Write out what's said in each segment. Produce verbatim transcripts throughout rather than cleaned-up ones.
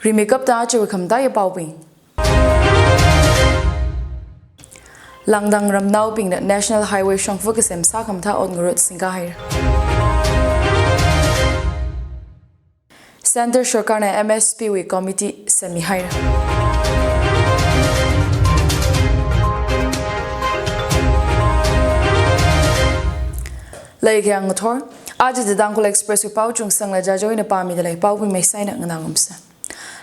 Rimikapta chiwui khamataiya paobing. Langdang ramnaobingna National Highway shongfa kasem sākhamathā ot ngarut singkahaira. Centre Sarkarna M S P wui committee semmihaira. Leikayang ngathor, aja The Tangkhul Express wui pao Chungsangla Jajo ina pāmidalei, paobing meisaina nganāngarumsa.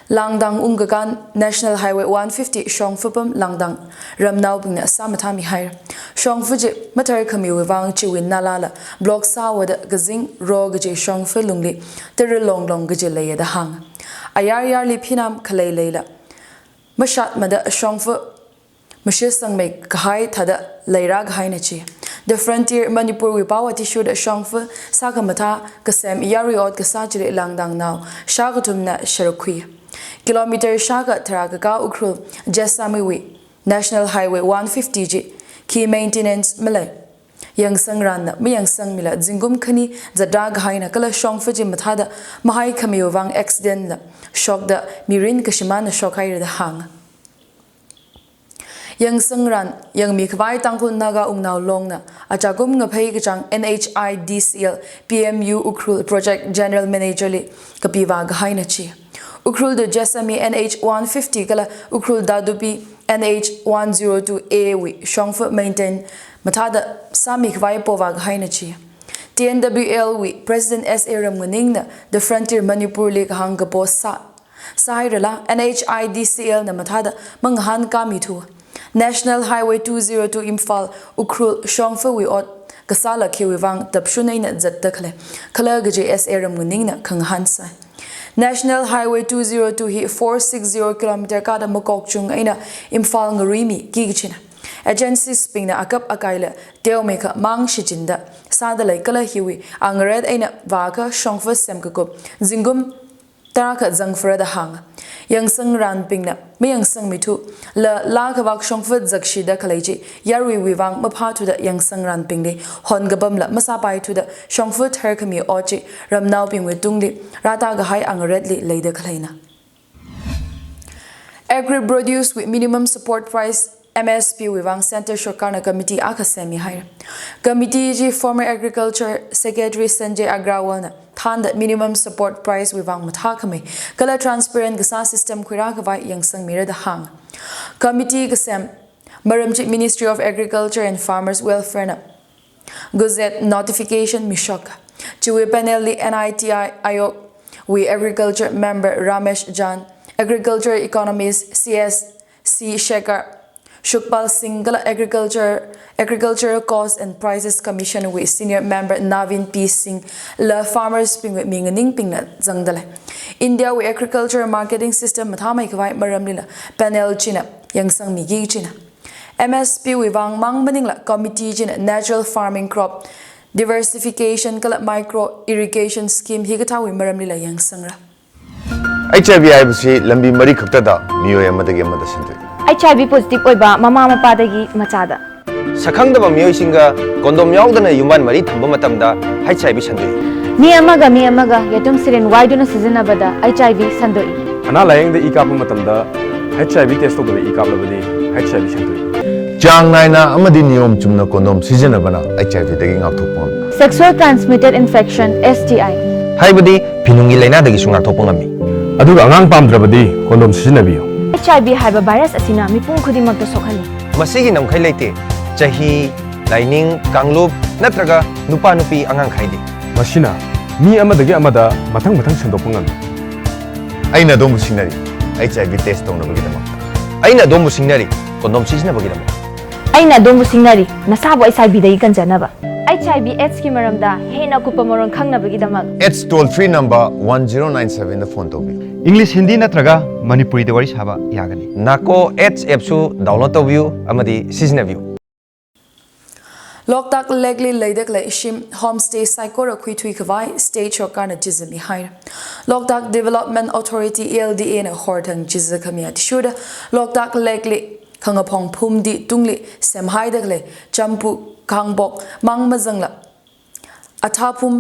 Langdang ungkakān National Highway one fifty shongfa pam Langdang ramnaobingna sāmathāmihaira. Shongfa chi mathar khamiwui vang chiwui nalala block sāhaoda kazing ro kaji shongfa lungli tara longlong kaji leiya da hānga. Ayar yarli phinam khalei leila mashatmada shongfa mashitsangmei kahai thāda leirākahaina chi. The Frontier Manipur wui pao athishurda shongfa sākhamathā kasem yarui ot kasā chili Langdangnao shākathumna sharkhui. Kilometer shākha tharā kakā Ukhrul Jessami wui National Highway one fifty chi khi maintenance malei yangsangranna mayangsangmila zingkum khani zatrākahaina kala shongfa chi mathāda mahai khamiwui vang accident la shokda mirin kashimānna shokhaira da hānga. Yangsangran yangmikhavai Tangkhul Naga Wungnao Longna achakum ngaphei kachāng N H I D C L P M U Ukhrul Project General Manager li kapivākahaina chi. Ukhrul to Jessami N H one fifty kala Ukhrul Dadupi N H one zero two A wui shongfa maintain mathāda sāmikhavai povākahaina chi. T N W L wui President S A Ramnganingna The Frontier Manipur li kahāng kapo sā sāhairala N H I D C L na mathāda mangahānkāmithu. National Highway two zero two Imphal Ukhrul shongfawui ot kasāla khiwui vang tapshun eina zatda khalei khala kaji S A Ramnganingna khangahān sāi. National Highway two zero two hi four six zero kilometer kāda makokchung eina Imphal ngaruimiki kachina. Agencies bingna akap akaila teomeikha mang shichinda sādalei kala hiwui angaret eina vākha shongfa semkakup zingkum tarākha zangphara da hānga. Yangsangranbingna mayangsangmithula laa khavak shongfa zakshida khalei chi yaruiwui vang maphāthuda yangsangranbingli hon kapamla masāpaithuda shongfa tharkhami ot chi ramnaobingwui tungli rātākahai angaretli leida khaleina. Agri-produce wui minimum support price, M S P wui vang Centre Sarkarna committee akha semmihaira. Committee chi former Agriculture Secretary Sanjay Agrawalna thānda minimum support price wui vang mathākhamei kala transparent kasā system khuirākhavai yangsangmira da hānga. Committee kasem maram chi Ministry of Agriculture and Farmers Welfare na Gazette notification mishok. Chiwui panel li N I T I Ayog wui Agriculture Member Ramesh Jhan, Agriculture Economist C S C Shekhar, Shukpal Singh kala Agriculture, Agricultural Cost and Prices Commission wui Senior Member Navin P Singh la farmers bingwui minganingbingna zangdalei. India wui agriculture marketing system mathāmeikhavai maramlila panel china yangsangmiki kachina. M S P wui vang mang maningla committee china natural farming crop diversification kala micro irrigation scheme hikathāwui maramlila yangsangra. H I V ꯍꯥꯏꯕꯁꯤ ꯂꯝꯕꯤ ꯃꯔꯤ ꯈꯛꯇꯗ ꯃꯤꯑꯣꯏ ꯑꯃꯗꯒꯤ ꯑꯃꯗ ꯁꯟꯗꯣꯛꯏ꯫ H I V positive ꯑꯣꯏꯕ ꯃꯃꯥ ꯃꯄꯥꯗꯒꯤ ꯃꯆꯥꯗ꯫ ꯁꯛꯈꯪꯗꯕ ꯃꯤꯑꯣꯏꯁꯤꯡꯒ condom ꯌꯥꯎꯗꯅ ꯌꯨꯝꯕꯥꯟ ꯃꯔꯤ ꯊꯝꯕ ꯃꯇꯝꯗ H I V ꯁꯟꯗꯣꯛꯏ꯫ ꯃꯤ ꯑꯃꯒ ꯃꯤ ꯑꯃꯒ ꯌꯦꯇꯨꯝ ꯁꯤꯔꯤꯟ ꯋꯥꯏꯗꯨꯅ ꯁꯤꯖꯤꯟꯅꯕꯗ H I V ꯁꯟꯗꯣꯛꯏ꯫ ꯑꯅꯥ ꯂꯥꯌꯦꯡꯗ ꯏ ꯀꯥꯞꯄ ꯃꯇꯝꯗ H I V test ꯇꯧꯗꯕ ꯏ ꯀꯥꯞꯂꯕꯗꯤ H I V ꯁꯟꯗꯣꯛꯏ꯫ ꯆꯥꯡ ꯅꯥꯏꯅ ꯑꯃꯗꯤ ꯅꯤꯌꯣꯝ ꯆꯨꯝꯅ condom ꯁꯤꯖꯤꯟꯅꯕꯅ H I V ꯗꯒꯤ ꯉꯥꯛꯊꯣꯛꯄ ꯉꯝꯃꯤ꯫ Sexual transmitted infection, S T I꯫ ꯍꯥꯏꯕꯗꯤ ꯐꯤꯅꯨꯡꯒꯤ ꯂꯥꯏꯅꯥꯗꯒꯤꯁꯨ ꯉꯥꯛꯊꯣꯛꯄ ꯉꯝꯃꯤ꯫ ꯑꯗꯨꯒ ꯑꯉꯥꯡ ꯄꯥꯝꯗ꯭ꯔꯕꯗꯤ condom ꯁꯤꯖꯤꯟꯅꯕꯤꯌꯨ꯫ H I V ꯍꯥꯏꯕ virus ꯑꯁꯤꯅ ꯃꯤꯄꯨꯝ ꯈꯨꯗꯤꯡꯃꯛꯇ ꯁꯣꯛꯍꯜꯂꯤ꯫ ꯃꯁꯤꯒꯤ ꯉꯝꯈꯩ ꯂꯩꯇꯦ꯫ ꯆꯍꯤ, ꯂꯥꯏꯅꯤꯡ, ꯀꯥꯡꯂꯨꯞ ꯅꯠꯇ꯭ꯔꯒ ꯅꯨꯄꯥ ꯅꯨꯄꯤ ꯑꯉꯥꯡ ꯈꯥꯏꯗꯦ꯫ ꯃꯁꯤꯅ ꯃꯤ ꯑꯃꯗꯒꯤ ꯑꯃꯗ ꯃꯊꯪ ꯃꯊꯪ ꯁꯟꯗꯣꯛꯄ ꯉꯝꯃꯤ꯫ ꯑꯩꯅ ꯑꯗꯣꯝꯕꯨ ꯁꯤꯡꯅꯔꯤ, H I V test ꯇꯧꯅꯕꯒꯤꯗꯃꯛ꯫ ꯑꯩꯅ ꯑꯗꯣꯝꯕꯨ ꯁꯤꯡꯅꯔꯤ, condom ꯁꯤꯖꯤꯟꯅꯕꯒꯤꯗꯃꯛ꯫ ꯑꯩꯅ ꯑꯗꯣꯝꯕꯨ ꯁꯤꯡꯅꯔꯤ, ꯅꯁꯥꯕꯨ H I V ꯗꯒꯤ ꯀꯟꯖꯅꯕ꯫ H I V AIDS ꯀꯤ ꯃꯔꯝꯗ ꯍꯦꯟꯅ ꯑꯀꯨꯞꯄ ꯃꯔꯣꯜ ꯈꯪꯅꯕꯒꯤꯗꯃꯛ AIDS toll free number one zero nine seven ꯗ phone ꯇꯧꯕꯤꯌꯨ꯫ English, Hindi ꯅꯠꯇ꯭ꯔꯒ ꯃꯅꯤꯄꯨꯔꯤꯗ ꯋꯥꯔꯤ ꯁꯥꯕ ꯌꯥꯒꯅꯤ꯫ NACO AIDS app ꯁꯨ download ꯇꯧꯕꯤꯌꯨ ꯑꯃꯗꯤ ꯁꯤꯖꯤꯟꯅꯕꯤꯌꯨ꯫ ꯂꯣꯛꯇꯥꯛ ꯂꯦꯛꯂꯤ ꯂꯩꯗ ꯈꯂꯩ ꯏꯁꯤꯡ homestay ꯁꯥꯏꯀꯣꯔꯥ ꯈꯨꯏꯊꯨꯏ ꯈꯥꯚꯥꯏ state ꯁꯔꯀꯥꯔꯅ ꯆꯤꯖꯃꯤ ꯍꯥꯏꯔ꯫ Loktak Development Authority, L D A ꯅ ꯍꯣꯔꯊꯪ ꯆꯤꯖꯈꯥꯃꯤ ꯑꯊꯤꯁꯨꯗ ꯂꯣꯛꯇꯥꯛ ꯂꯦꯛꯂꯤ ꯈꯪꯉꯥꯐꯣꯡ ꯐꯨꯝꯗꯤ ꯇꯨꯡꯂꯤ ꯁꯦꯝꯍꯥꯏꯗ ꯈꯂꯩ ꯆꯝꯄꯨ ꯈꯥꯡꯄꯣꯛ ꯃꯥꯡ ꯃꯖꯪꯂ ꯑꯊꯥꯐꯨꯝ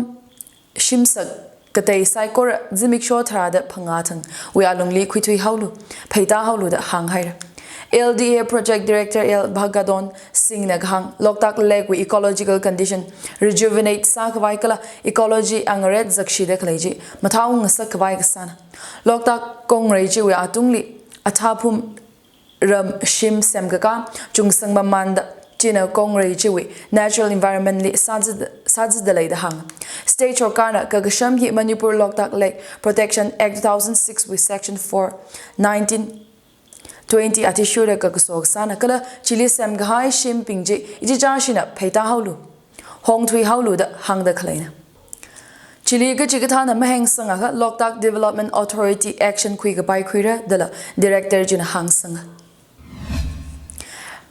ꯁꯤꯝꯁꯛ katei saikora zimiksho tharāda phangā thangwui alungli khuithui haolu, pheita haolu da hānghaira. L D A Project Director L Bhagadon Singh na kahāng, Loktak Lake wui ecological condition rejuvenate sākhavai kala ecology angaret zakshida khalei chi mathāung ngasak khavai kasāna. Loktak kongrei chiwui atungli athā phum ram shim semkakā chungsang mamanda china kongrei chiwui natural environment li sāzida, sāzida leida hānga. State sorkarna kakasham hi Manipur Loktak Lake Protection Act two thousand six wui Section four, nineteen, twenty athishurda kakaso kasāna kala chili semkahai shimbing chi ichichāshina pheita haolu, hongthui haolu da hāngda khaleina. Chili kachikathāna mahengsangakha Loktak Development Authority action khuikapai khuira dala director china hāngsanga.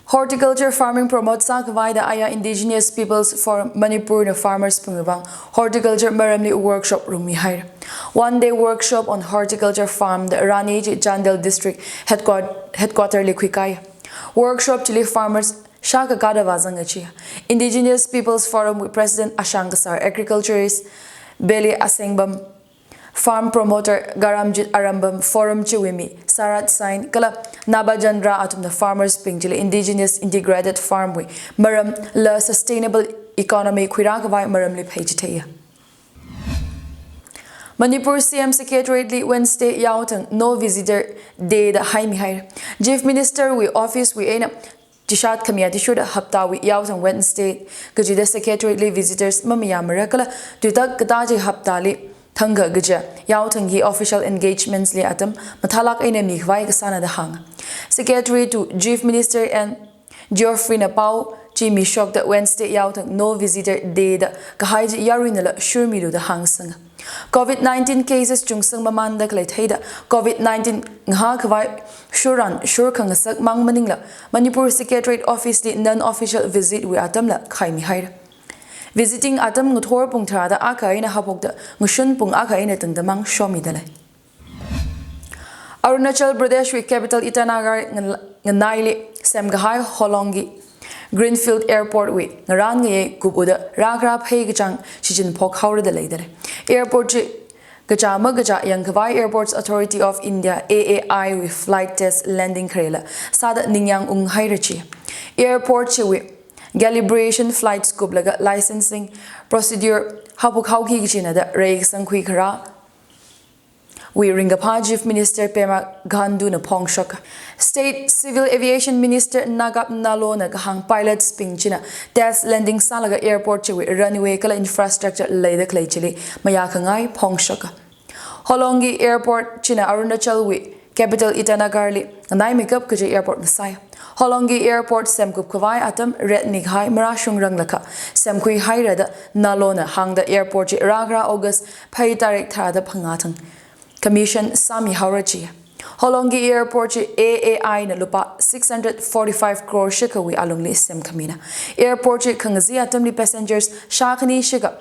Horticulture farming promote sākhavai da aya Indigenous Peoples Forum Manipur na farmers bingwui vang horticulture maramli workshop rungmihaira. One day workshop on horticulture farm da rani chi Chandel District headquarter, headquarter li khuikai. Workshop chili farmers shākakada vāzanga chi. Indigenous Peoples Forum wui President Ashang Kasar, agriculturist Beli Asengbam, farm promoter Garamjit Arambam, forum chiwui mi Sarat Sain kala Nabajandra athumna farmers bing chili indigenous integrated farm wui maram la sustainable economy khuirākhavai maramli pheichitheiya. Manipur C M Secretariat li Wednesday yaothang No Visitor Day da haimihaira. Chief Minister wui office wui eina chishat khami athishurda haptawui yaothang Wednesday kachida Secretariat li visitors mamayāmara kala tuitak katā chi haptali thangkha kaja yaothang hi official engagements li atam mathālāk eina mikhavai kasāna da hānga. Secretary to Chief Minister N Geoffrey na pao chi mishokda Wednesday yaothang No Visitor Day da kahai chi yaruinala shurmilu da hāngsanga. Covid nineteen cases chungsang mamanda khalei theida Covid nineteen ngahākhavai shurran shurkhangasak mang maningla Manipur Secretariat Office li non-official visit wui atamla khaimihaira. Visiting atam ngathor pung tharāda akha eina haophokda ngashun pung akha eina tangda mang shomida lei. Arunachal Pradesh wui capital Itanagar ngan-, nganaili semkahai Hollongi Greenfield Airport wui ngarān ngayei kup uda rākhara phei kachāng shichinphok haora da leida lei. Airport chi kachā makachā yangkhavai Airports Authority of India, A A I, wui flight test landing kharela sāda ningyāng unghaira chi. Airport chiwui calibration flights kuplaga licensing procedure haophok haoki kachina da reikasang khuikharā wui ringkaphā Chief Minister Pema Khandu na phongshoka. State Civil Aviation Minister Nakap Nalo na kahāng pilots bing china test landing sālaga airport chiwui runway kala infrastructure leida khalei chili mayākhangai phongshoka. Hollongi Airport china Arunachal wui capital Itanagar li nganaimeikap kaji airport ngasai. Hollongi Airport semkupkhavai atam retmikahai marāshungranglakha semkhuihaira da Nalo na hāngda airport chi rākhara August phei tarik tharāda phangā thang commission sāmihaora chi. Hollongi Airport chi A A I na lupā six hundred forty-five crore shikhawui alungli semkhamina. Airport chi khangazin atamli passengers shākhani shikha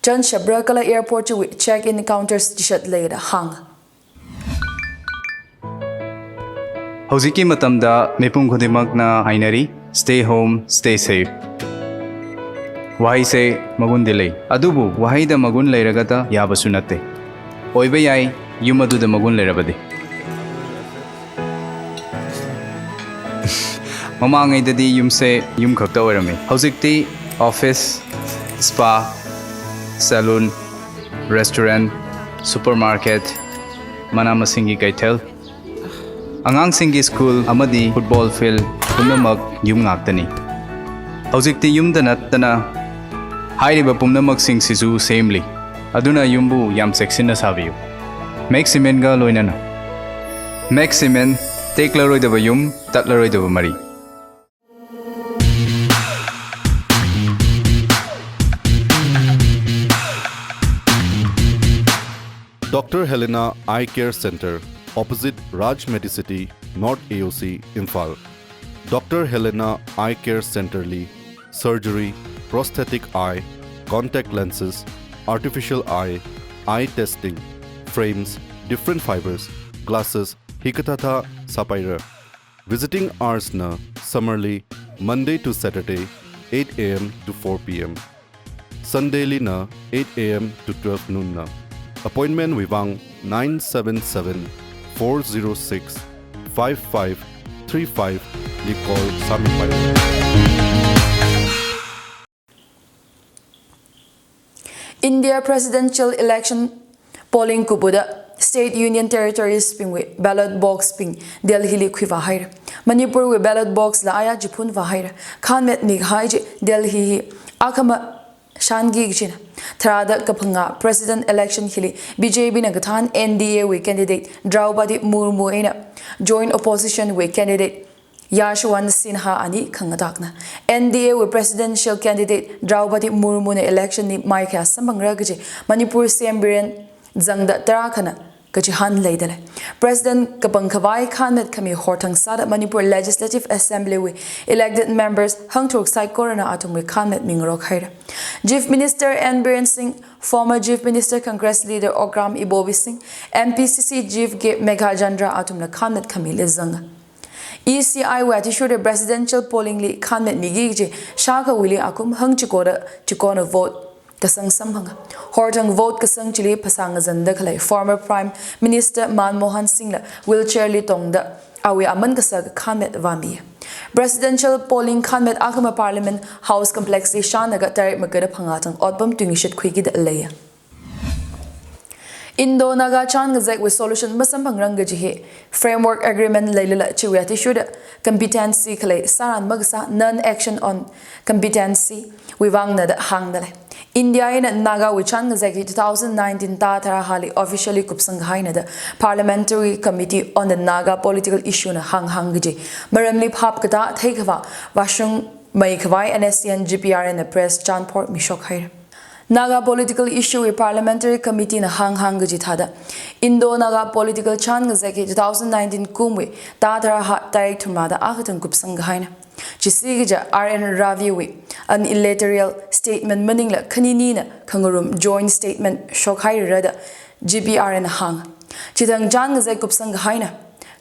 chānshapra kala airport chiwui check-in counters chishat leida hānga. ꯍꯧꯖꯤꯛꯀꯤ ꯃꯇꯝꯗ ꯃꯤꯄꯨꯝ ꯈꯨꯗꯤꯡꯃꯛꯅ ꯍꯥꯏꯅꯔꯤ, "Stay home, stay safe"꯫ ꯋꯥꯍꯩꯁꯦ ꯃꯒꯨꯟꯗꯤ ꯂꯩ, ꯑꯗꯨꯕꯨ ꯋꯥꯍꯩꯗ ꯃꯒꯨꯟ ꯂꯩꯔꯒꯇ ꯌꯥꯕꯁꯨ ꯅꯠꯇꯦ꯫ ꯑꯣꯏꯕ ꯌꯥꯏ, ꯌꯨꯝ ꯑꯗꯨꯗ ꯃꯒꯨꯟ ꯂꯩꯔꯕꯗꯤ꯫ ꯃꯃꯥꯡꯉꯩꯗꯗꯤ ꯌꯨꯝꯁꯦ ꯌꯨꯝ ꯈꯛꯇ ꯑꯣꯏꯔꯝꯃꯤ꯫ ꯍꯧꯖꯤꯛꯇꯤ office, spa, salon, restaurant, supermarket, ꯃꯅꯥ ꯃꯁꯤꯡꯒꯤ ꯀꯩꯊꯦꯜ, ꯑꯉꯥꯡꯁꯤꯡꯒꯤ school ꯑꯃꯗꯤ football field ꯄꯨꯝꯅꯃꯛ ꯌꯨꯝ ꯉꯥꯛꯇꯅꯤ꯫ ꯍꯧꯖꯤꯛꯇꯤ ꯌꯨꯝꯗ ꯅꯠꯇꯅ ꯍꯥꯏꯔꯤꯕ ꯄꯨꯝꯅꯃꯛꯁꯤꯡꯁꯤꯁꯨ ꯁꯦꯝꯂꯤ꯫ ꯑꯗꯨꯅ ꯌꯨꯝꯕꯨ ꯌꯥꯝ ꯆꯦꯛꯁꯤꯟꯅ ꯁꯥꯕꯤꯌꯨ꯫ Max Cementꯒ ꯂꯣꯏꯅꯅ꯫ Max Cement, ꯇꯦꯛꯂꯔꯣꯏꯗꯕ ꯌꯨꯝ, ꯇꯠꯂꯔꯣꯏꯗꯕ ꯃꯔꯤ꯫ Doctor Helena Eye Care Center, opposite Raj Medicity, North A O C, Imphal. Doctor Helena Eye Care Center li surgery, prosthetic eye, contact lenses, artificial eye, eye testing, frames, different fibers, glasses, hikathāthā sāpaira. Visiting hours na summer li Monday to Saturday, eight A M to four P M. Sunday li na eight A M to twelve noon na. Appointment wui vang nine seven seven, four zero six, five five three five li call sāmipai. India Presidential Election polling kupuda State Union Territories bingwui ballot box bing Delhi li khuivā haira. Manipur wui ballot box la aya chiphun vā haira. Khanmet mikahai chi Delhi hi akhama shangi kachina. Tharāda kaphangā President election hili B J P na kathān N D A wui candidate Draupadi Murmu eina joint opposition wui candidate Yashwant Sinha ani khangatakna. N D A wui presidential candidate Draupadi Murmu na election li maikhayā samphangra kaji Manipur C M Biren zangda tarākhana kachihān leidalei. President kapangkhavai khanmet khami horthang sāda Manipur Legislative Assembly wui elected members hangtharuk saikorana athumwui khanmet mingarok haira. Chief Minister N Biren Singh, former Chief Minister Congress leader Okram Ibobi Singh, M P C C Chief K Meghachandra athumla khanmet khamili zanga. E C I wui athishurda presidential polling li khanmet miki kaji shākhawuili akum hangchikoda chikona vote kasang samphanga. Horthang vote kasang chili phasā ngazanda khalei former Prime Minister Manmohan Singh la wheelchair li tongda awui aman kasā khanmet vāmi. Presidential polling khanmet akhama Parliament House Complex li shānlaga tarik makada phangā thang otpam tuingashit khuikida leiya. Indo-Naga chān ngazekwui solution masamphangrang kaji hi Framework Agreement leilala chiwui athishurda competency khalei sāran makasā non-action on competency wui vangna da hāngdalei. India eina Nagawui chān ngazek hi two thousand nineteen Tha tharāhali officially kupsang kahaina da Parliamentary Committee on the Naga Political Issue na hānghāng kaji maramli phap katā theikhavā vāshungmeikhavai N S C N G P R N na press chānphor mishok haira. Naga political issue wui Parliamentary Committee na hānghāng kaji thāda, Indo-Naga political chān ngazek hi two thousand nineteen kumwui Tha tharāha tarik thumrada akha thang kupsang kahaina. Chisi kaja R N Ravi wui unilateral statement maningla khaninina khangarum joint statement shok hairara da G P R N na hānga. Chithang chān ngazek kupsang kahaina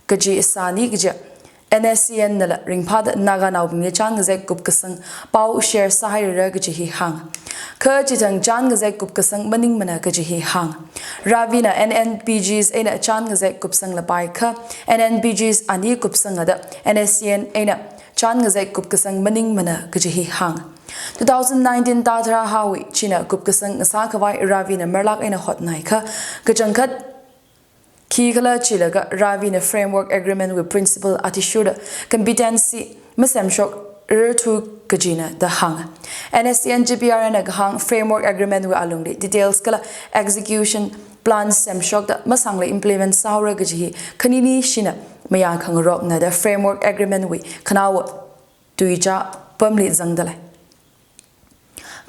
kaji sāni kaja N S C N nala ringphāda Naganaobingli chān ngazek kupkasang pao share sāhairara kaji hi hānga. Kha chithang chān ngazek kupkasang maningmana kaji hi hānga. Ravi na N N P Gs eina chān ngazek kupsang lapai kha N N P Gs ani kupsanga da N S C N eina chān ngazek kupkasang maningmana kaji hi hānga. Two thousand nineteen Tha tharāhawui china kupkasang ngasākhavai Ravi na marlak eina hotnai kha kachangkhat khikhala chilaga Ravi na Framework Agreement wui principle athishurda competency masemshokrarthu kajina da hānga. N S C N G P R N na kahāng Framework Agreement wui alungli details kala execution plan semshokda masāngla implement sāhaora kaji hi khanini shina mayā khangarokna da Framework Agreement wui khanaowa tuicha pamli zangdalei.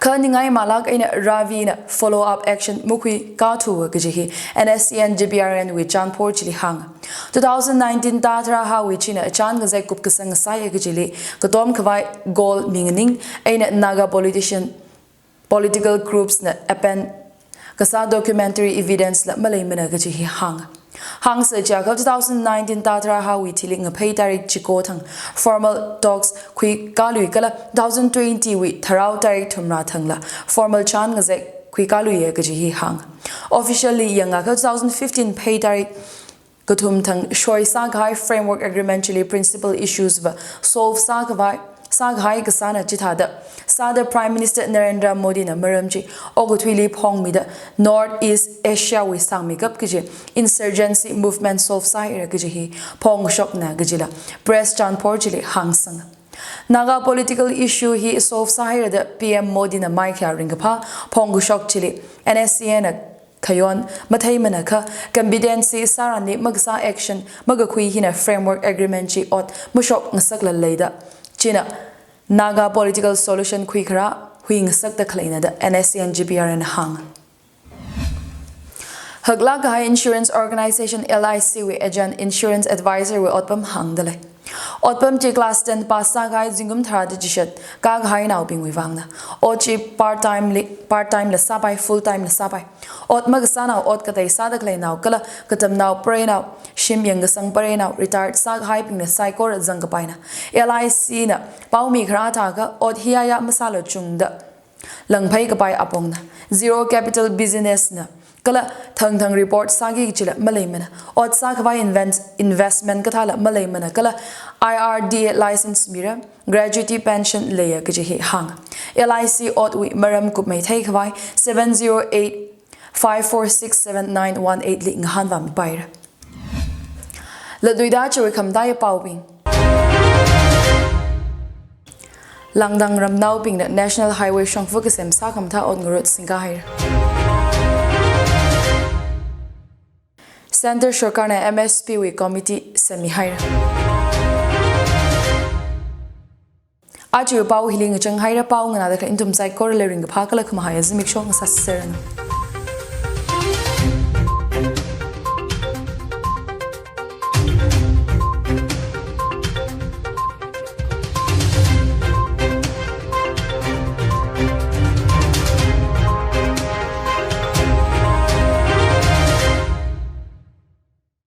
Kha ningai malak eina Ravi na follow up action makhuikathuwa kaji hi N S C N G P R N wui chānphor chili hānga. Two thousand nineteen Tha tharāhawui china chān ngazek kupkasang ngasāya kajili katomkhavai goal minganing eina Naga politician, political groups na append kasā documentary evidence la maleimana kaji hi hānga. Hāngsa chiakha two thousand nineteen Tha tharāhawui thili ngaphei tarik chiko thang formal talks khuikālui kala two thousand twenty wui Tharao tarik thumrā thangla formal chān ngazek khuikāluiya kaji hi hānga. Officially yangakha two thousand fifteen phei tarik kathum thang shoi sākahai Framework Agreement chili principal issues va solve sākhavai sākahai kasāna chithāda sāda Prime Minister Narendra Modi na maram chi okathuili phongmida North East Asia wui sāngmeikap kaji insurgency movement solve sāhaira kaji hi phongshokna kajila press chānphor chili hāngsanga. Naga political issue hi solve sāhaira da P M Modi na maikhayā ringkaphā phongkashok chili N S C N na khayon matheimana kha competency sāranli makasā action makakhui hina Framework Agreement chi ot mashok ngasakla leida china Naga political solution khuikharā hui ngasakda khaleina da N S C N G P R N na hānga. Haklak kahai insurance organization L I C wui agent insurance advisor wui otpam hāngdalei. Otpam chi class ten pass sākahai zingkum tharāda chishat kākahainaobing wui vangna. Ot chi part time li, part time la sāpai, full time la sāpai. Ot makasānao, ot katei sāda khaleinao, kala katamnao, preinao, shim yangkasang preinao, retired sākahaibingna saikora zangkapaina. L I C na paomi kharā thākha ot hiya masālu chungda langphei kapai apongna. Zero capital business na kala thangthang report sāki kajila maleimana. Ot sākhavai invent-, investment kathāla maleimana, kala I R D A license mira, gratuity pension leiya kaji hi hānga. L I C otwui maram kupmei theikhavai seven zero eight five four six seven nine one eight li ngahānvāmipaira. Latluida chiwui khamataiya paobing. Langdang ramnaobingna National Highway shongfa kasem sākhamathā ot ngarut singkahaira. Centre Sarkarna M S P wui committee semmihaira. Aja pao hili ngachanghaira. Pao nganāda khalei nathum saikorali ringkaphā kala khamahaiya zimiksho ngasāserranu.